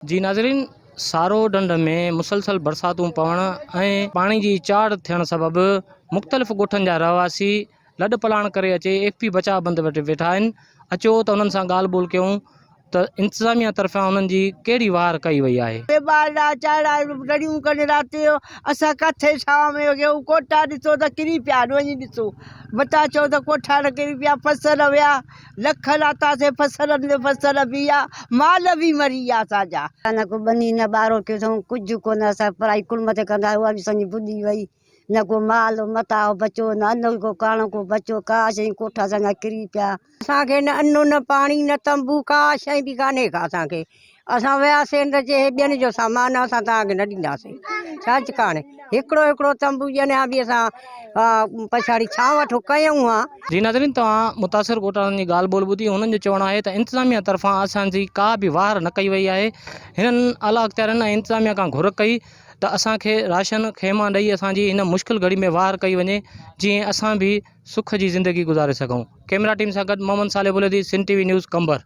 جي ناظرين سارو ڍنڍ ۾ مسلسل برساتون پوڻ ۽ پاڻي جي چاڙهه ٿيڻ سبب مختلف ڳوٺن جا رهواسي لڏ پلاڻ ڪري اچي ايف پي بچاء بند وٽ ويٺا آهن اچو ته انهن سان ڳالهه ٻولهه ڪيون ته انتظاميا طرفان انهن جي ڪهڙي واهر ڪئي وئي آهي. ٻي ٻارڙا چاڙا رڙيون ڪن رات جو اسان ڪاٿي ڇانو ۾ ويون ڪوٺا ڏسو ته ڪري پيا آهن وڃي ڏسو متان چئو ته ڪوٺا نه ڪري پيا فصل ويا لک لاتاسين فصلن ۾ فصل به ويا، مال به مري ويا اسان جا. نه ڪو ٻني نه ٻارو ڪيو اٿئون، ڪجهه ڪونه، اسان پرائي ڪڙم تي ڪندا آهيون، اها به اسان جي ٻڏي وئي، نه ڪو مال متاع بچو، نه ان ڪو ڪاڻو ڪو بچو، ڪا شيء ڪوٺا اسان جا ڪري پيا. اسان کي نه ان نه پاڻي نه تنبو ڪا شيء به ڪانهي ڪا اسان کي. اسان وياسين ته چي هي ٻين جو سامان آهي اسان توهان کي نه ڏينداسين ڇا ڪاڻ هڪڙو هڪڙو تنبو ڏين ها به اسان پڇاڙي ڇانو وٺو ڪيون ها. جي ناظرين توهان متاثر ڳوٺاڻن جي ڳالهه ٻولهه ٻڌي هنن جو چوڻ آهي ته انتظاميا طرفان اسان جي ڪا به واهر نه ڪئي وئي آهي هنن اعليٰ اختيارين ۽ انتظاميا کان گهر ڪئي ته اسان کي راشن خيما ڏئي اسان جي هن مشڪل گهڙي ۾ واهر ڪئي وڃي جيئن اسان به سک جي زندگي گذاري سگهون ڪئميرا ٽيم سان گڏ Muhammad Saleh Buledi Sindh T V news Qambar.